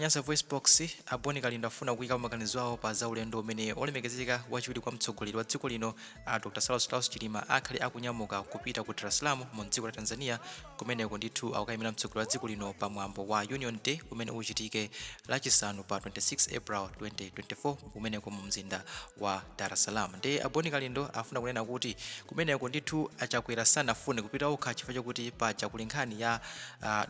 Nyasa VoiceBox, A Bon Kalindo afuna kuikapo maganizo awo pa za ulendo umene olemekezeka wachiwiri kwa mtsogoleri wa dziko lino a Dr Saulos Klaus Chilima akhale akunyamuka kupita ku Dar es Salaam mu dziko la Tanzania kumeneko ndithu akukayimira mtsogoleri wa dziko lino pa mwambo wa Union Day umene uchitike lachisanu pa 26 April 2024 kumeneko mu mzinda wa Dar es Salaam. Ndiye a Bon Kalindo afuna kunena kuti kumeneko ndithu a Chakwera sanafune kupita okha chifukwa chokuti paja kuli nkhani ya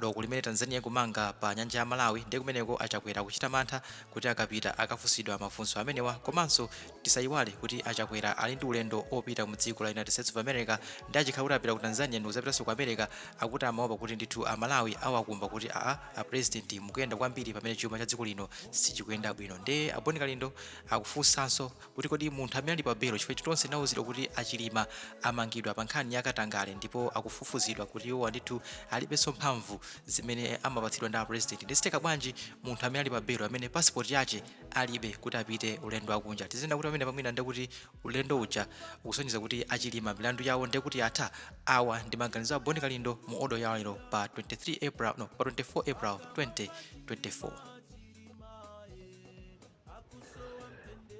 doko limene Tanzania ikumanga pa nyanja ya Malawi ndiye kumeneko a Chakwera akuchita mantha kuti akapita akafunsidwa mafunso amenewa komanso tisayiwale kuti a Chakwera ali ndi ulendo opita mu dziko la United States of America ndiye achikhala kuti apita ku Tanzania ndikuzapitanso ku America akuti amaopa kuti ndithu a Malawi awakumba kuti aa a president mukuyenda kwambiri pamene chuma cha dziko lino sichikuyenda bwino ndiye a Bon Kalindo akufunsanso kuti kodi munthu amene ali pa belo chifukwa ichi tonse tinauzidwa kuti a Chilima amangidwa pa nkhani ya katangale ndipo akufufuzidwa kuti iwowa ndithu alibenso mphamvu zimene amapatsidwa ndi a president ndiye zitheka bwanji munthu amene ali pa belo amene passport yache alibe kuti apite ulendo wakunja tizinena kuti pamenepa mwina ndekuti ulendo uja ukusonyeza kuti a Chilima milandu yawo ndekuti yatha awa ndi maganizo a Bon Kalindo mu audio ya lero pa 23 April no pa 24 April 2024.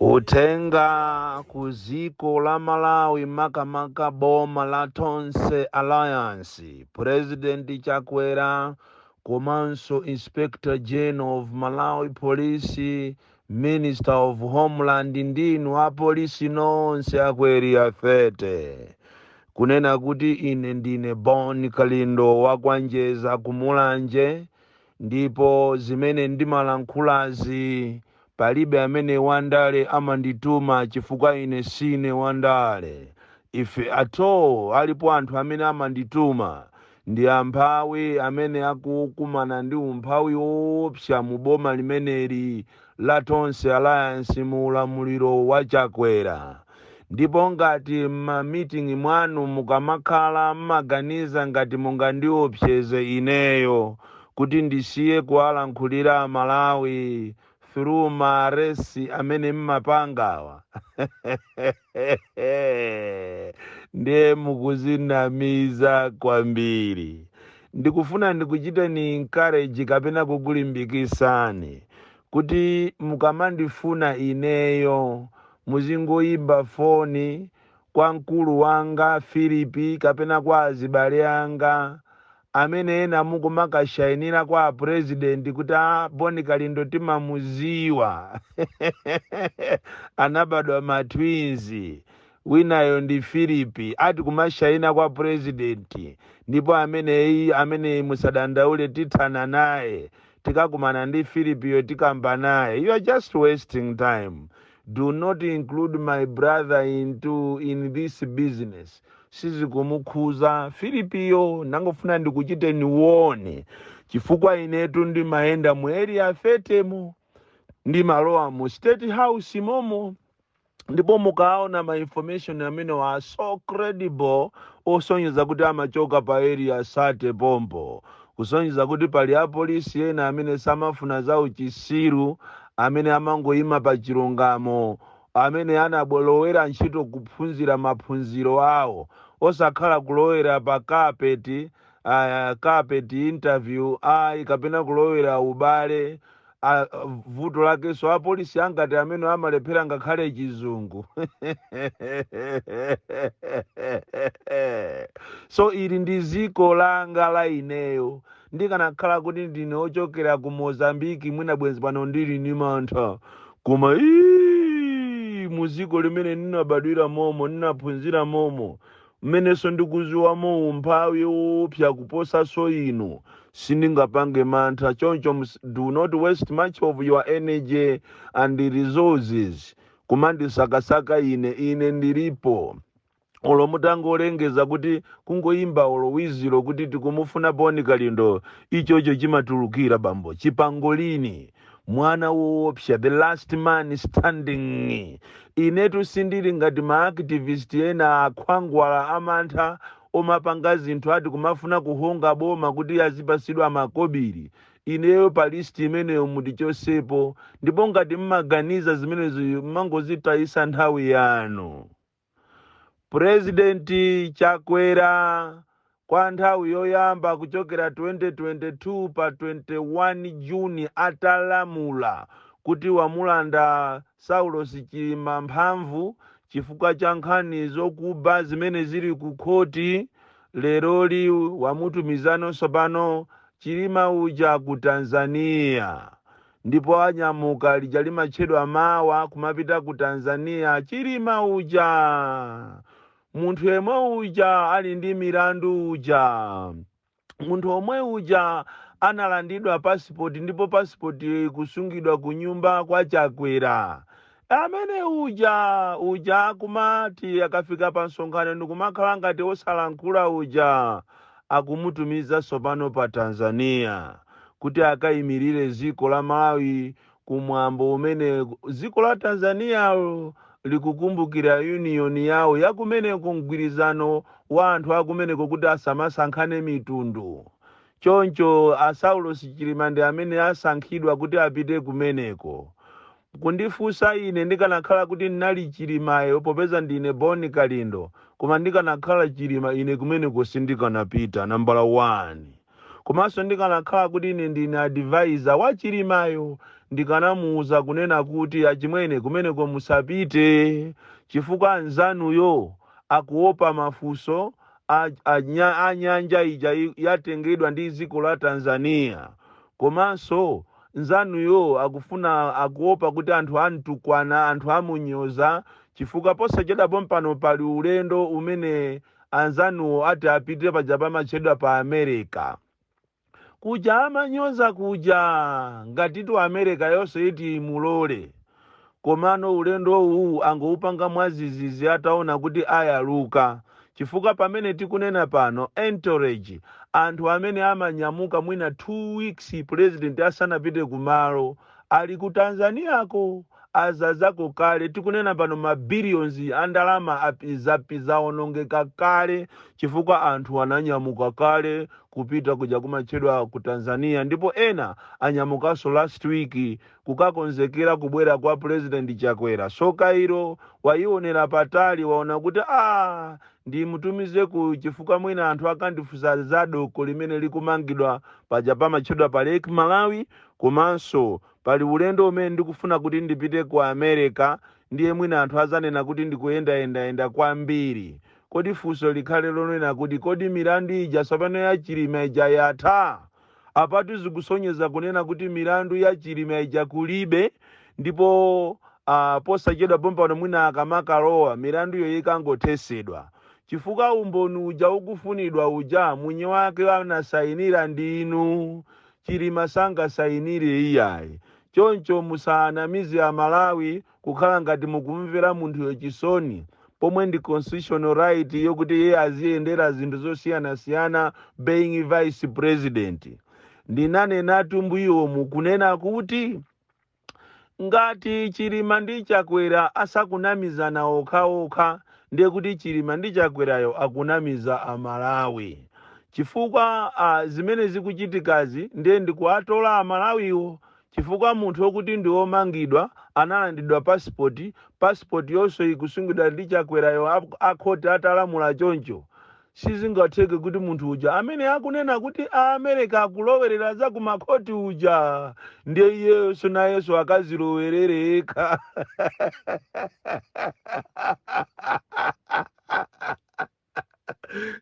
Uthenga ku dziko la Malawi makamaka boma la Tonse Alliance, President Chakwera komanso Inspector General of Malawi Police, Minister of Homeland ndinu apolisi nonse aku Area 30. Kunena kuti ine ndine Bon Kalindo wa kwa Njeza ku Mulanje ndipo zimene ndimalankhulazi palibe amene wandale amandituma chifukwa ine sine wandale. If at all alipo anthu amene amandituma ndi amphawi amene akukumana ndi umphawi woopsa mu boma limeneli la Tonse Alliance mu ulamuliro wa Chakwera. Ndipo ngati mma meeting mwanu mukamakhala mmaganiza ngati mungandiopseze ineyo kuti ndisiye kuwalankhulira amalawi through ma arrest amene mmapangawa ndiye mukuzinamiza kwambiri. Ndikufuna ndikuchiteni encourage kapena kukulimbikisani kuti mukamandifuna ineyo muzingoyimba foni kwa mkulu wanga Filipi kapena kwa azibale anga amene ena mukumakashayinira kwa a president kuti a Bon Kalindo timamuziwa anabadwa ma twins winayo ndi Filipi ati kumashayina kwa president ndipo ameneyi ameneyi musadandaule tithana naye tikakumana ndi Filipiyo tikamba naye. You are just wasting time. Do not include my brother into in this business. Sizikumukhuza Filipiyo. Nangofuna ndikuchiteni warn chifukwa inetu ndimayenda mu Area 30 mu ndimalowa mu State House momo ndipo mukaona ma information amene are so credible osonyeza kuti amachoka pa Area 30 pompo kusonyeza kuti pali apolisi ena amene samafuna za uchisiru amene amangoyima pa chilungamo amene anabolowera ntchito kuphunzira maphunziro awo osakhala kulowera pa carpet carpet interview ayi kapena kulowera ubale vuto lakenso apolisi angati amene amalephera ngakhale chizungu so ili ndi ziko langa la ineyo ndikanakhala kuti ndine ochokera ku mozambiki mwina bwenzi pano ndili ni mantha koma ii muziko limene ndinabadwira momo ndinaphunzira momo mmenenso ndikuziwamo umphawi woopsa kuposanso inu sindingapange mantha choncho do not waste much of your energy and resources kumandisakasaka ine ine ndilipo olo mutangolengeza kuti kungoyimba olo wizilo kuti tikumufuna Bon Kalindo ichocho chimatulukira bambo chipangolini mwana woopsa the last man standing inetu sindili ngati ma activist ena akhwangwala amantha omapanga zinthu ati kumafuna kuhonga boma kuti azipasidwa makobiri ineyo pa list imeneyo mutichosepo ndipo ngati mmaganiza zimenezo mmangozitayisa nthawi yanu President Chakwera Kwa nthawi yoyamba kuchokera 2022 pa 21 Juni atalamula kuti wamulanda Saulos Chilima mphamvu chifukwa cha nkhani zokuba zimene zili ku khoti, leroli wamutumizanso pano Chilima uja ku Tanzania, ndipo anyamuka lija limatchedwa mawa kumapita ku Tanzania. Chilima uja, munthu yemwe uja ali ndi milandu uja, munthu omwe uja analandidwa pasipoti ndipo pasipoti ikusungidwa ku nyumba kwa Chakwera, amene uja uja kumati akafika pa msonkhano ndikumakhala ngati osalankhula uja, akumutumiza tsopano pa Tanzania kuti akayimirire dziko la Malawi kumwambo umene dziko la Tanzania likukumbukira union yawo yakumeneko, mgwirizano wa anthu akumeneko kuti asamasankhane mitundu. Choncho a Saulos Chilima ndi amene asankhidwa kuti apite kumeneko. Kundifunsa ine, ndikanakhala kuti ndinali Chilimayo, popeza ndine Boni Kalindo, koma ndikanakhala Chilima ine kumeneko sindikanapita, nambala 1. Komanso ndikanakhala kuti ine ndine advisor wa Chilimayo, ndikanamuwuza kunena kuti, "Achimwene, kumeneko musapite, chifukwa anzanuyo akuopa mafunso a nyanja ija yatengedwa ndi dziko la Tanzania. Komanso nzanuyo akufuna, akuopa kuti anthu amtukwana, anthu amunyoza, chifukwa posachedwapo mpano pali ulendo umene anzanuwo ati apite paja pamatchedwa pa America kuja, amanyoza kuja, ngatitu America yonse iti imulole. Komano ulendo uwu angoupanga mwazizizi ataona kuti ayaluka, chifukwa pamene tikunena pano, entourage, anthu amene amanyamuka mwina 2 weeks president asanapite kumalo, ali ku Tanzaniako, azazako kale. Tikunena pano ma billions a ndalama apizapiza, kale, chifukwa anthu ananyamuka kale kupita kuja kumatchedwa ku Tanzania, ndipo ena anyamukanso last week kukakonzekera kubwera kwa President Chakwera. So Kairo wayionera patali, waona kuti a ndimutumize ku, chifukwa mwina anthu akandifunsa za doko limene likumangidwa paja pamatchedwa pa Lake Malawi, komanso pali ulendo umene ndikufuna kuti ndipite ku America, ndiye mwina anthu azanena kuti ndikuyendayendayenda kwambiri." Kodi funso likhale lonena kuti, kodi milandu ija tsopano ya Chilima ija yatha? Apatu zikusonyeza kunena kuti milandu ya Chilima ija kulibe, ndipo posachedwa pompano mwina akamakalowa milanduyo ikangothesedwa, chifukwa umboni uja ukufunidwa uja mwini wake anasayinira ndinu, Chilima sangasayinire iyayi. Choncho musanamize Amalawi kukhala ngati mukumvera munthuyo chisoni, pomwe ndi constitutional right yokuti iye aziyendera zinthu zosiyanasiyana being vice president. Ndinanenatu mbuyomu kunena kuti ngati Chilima ndi Chakwera asakunamizana okhaokha, ndiye kuti Chilima ndi Chakwerayo akunamiza Amalawi, chifukwa zimene zikuchitikazi ndiye ndikuwatola Amalawiwo, chifukwa munthu wokuti ndi womangidwa, analandidwa pasipoti, pasipoti yonso ikusungidwa ndi Chakwerayo, akhoti atalamula choncho, sizingatheke kuti munthu uja amene akunena kuti Aamerika akulowerera za kumakhoti uja, ndiye iyeyo nayenso akazilowerere yekha.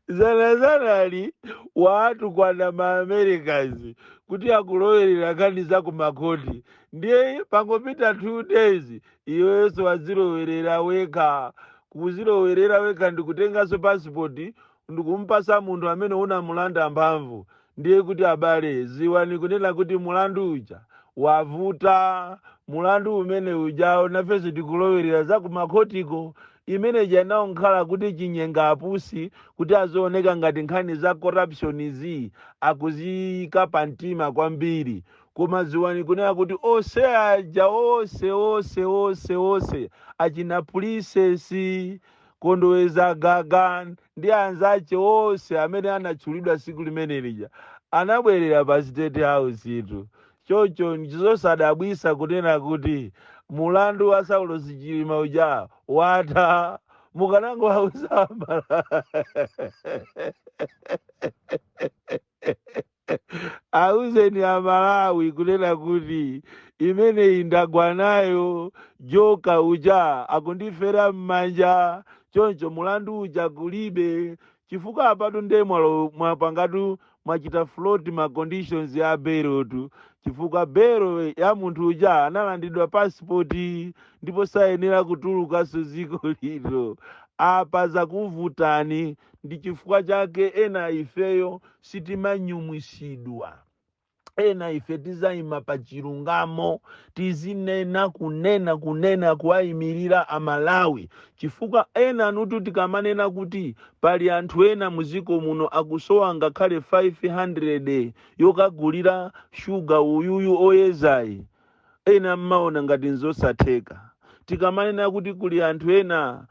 Zanazanali waatukwana ma Americans kuti akulowerera nkhani za kumakhoti, ndiye pangopita 2 days iwenso wazilowerera wekha. Kuzilowerera wekha ndikutenganso pasipoti ndikumpasa munthu amene unamulanda mphamvu. Ndiye kuti abale, ziwani kunena kuti mulandu uja wavuta, mulandu umene ujawo nafenso tikulowerera za kumakhotiko. Imene janawo nkhala kuti chinyenga apusi kuti azioneka ngati nkhani za corruption zi akuziyika pamtima kwambiri, koma ziwani kunena kuti onse aja, onse onse onse onse achina Princess Kondoweza Gaga ndi anzace onse amene anatchulidwa siku limene lija anabwerera pa State House itu. Choncho ndizosadabwisa kunena kuti mulandu wa Saulos Chilima uja watha. Mukanangowauza Amalawi, auzeni Amalawi kunena kuti imeneyi ndagwa nayo, joka uja akundifera m'manja, choncho mulandu uja kulibe. Chifukwa apatu nde mwapangatu, mwachita float ma conditions ya berotu, chifukwa bero ya munthu uja analandidwa passport ndipo sayenera kutulukanso dziko lino. Apa zakuvutani. Ndi chifukwa chake ena ifeyo sitimanyumwisidwa. Ena ife tizayima pa chilungamo, tizinena, kunena, kunena, kuwayimirira Amalawi, chifukwa ena anutu tikamanena kuti pali anthu ena muziko muno akusowa ngakhale 500 yokagulira shuga uyuyu oyezayi, ena mmaona ngati nzosatheka. Tikamanena kuti kuli anthu ena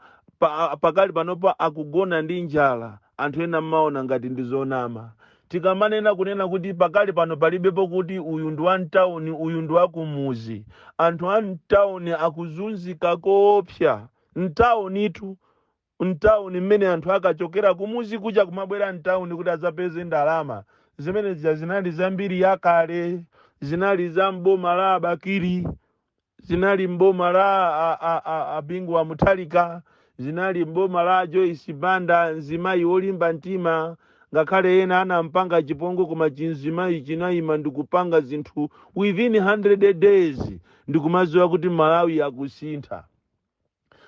pakali panopa akugona ndi njala, anthu ena mmaona ngati ndi zonama. Tikamanena kunena kuti pakali pano palibepo kuti uyu ndi wa mtawuni, uyu ndi wa kumuzi, anthu a mtawuni akuzunzika koopsa. Mtawunitu, mtawuni mmene anthu akachokera kumuzi kuja kumabwera mtawuni kuti adzapeze ndalama, zimene zija zinali zambiri yakale, zinali za mboma la Abakiri, zinali mboma la Abingu wa Mutharika, zinali mboma la Joyce Banda, mzimayi wolimba mtima. Ngakhale ena anampanga chipongwe, koma chinzimayi chinayima ndikupanga zinthu within 100 days, ndikumaziwa kuti Malawi akusintha.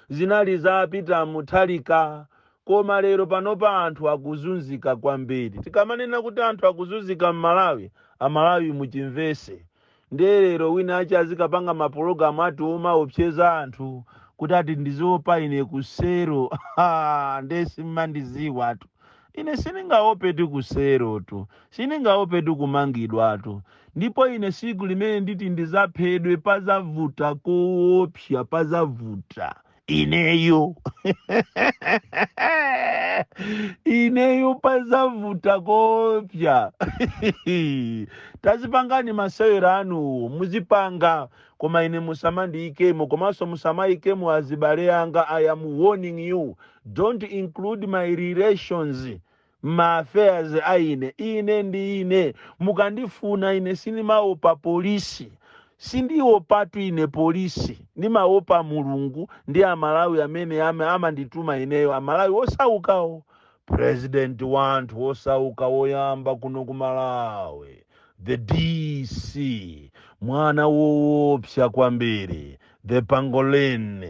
Zinali za Peter Mutharika. Koma lero panopa anthu akuzunzika kwambiri. Tikamanena kuti anthu akuzunzika m'Malawi, Amalawi muchimvese. Ndiye lero wina achi azikapanga mapulogalamu ati omaopseza anthu kuti ati ndiziopa ine kusero. Ndiye simmandiziwatu ine, sindingaopetu kuserotu, sindingaopetu kumangidwatu. Ndipo ine siku limene nditi ndizaphedwe, pazavuta koopsa, pazavuta. Ineyo, ineyo pazavuta koopsa. Tazipangani masewera anuwo, muzipanga, koma ine musamandiyikemo, komanso musamayikemo azibale anga. I am warning you, don't include my relations ma affairs a ine. Ine ndi ine, mukandifuna ine sindimaopa polisi, sindiopatu ine polisi, ndimaopa Mulungu ndi Amalawi amene amandituma ineyo, Amalawi osaukawo. President wanthu osauka woyamba kuno ku Malawi, the DC, mwana woopsa kwambiri, the pangolin.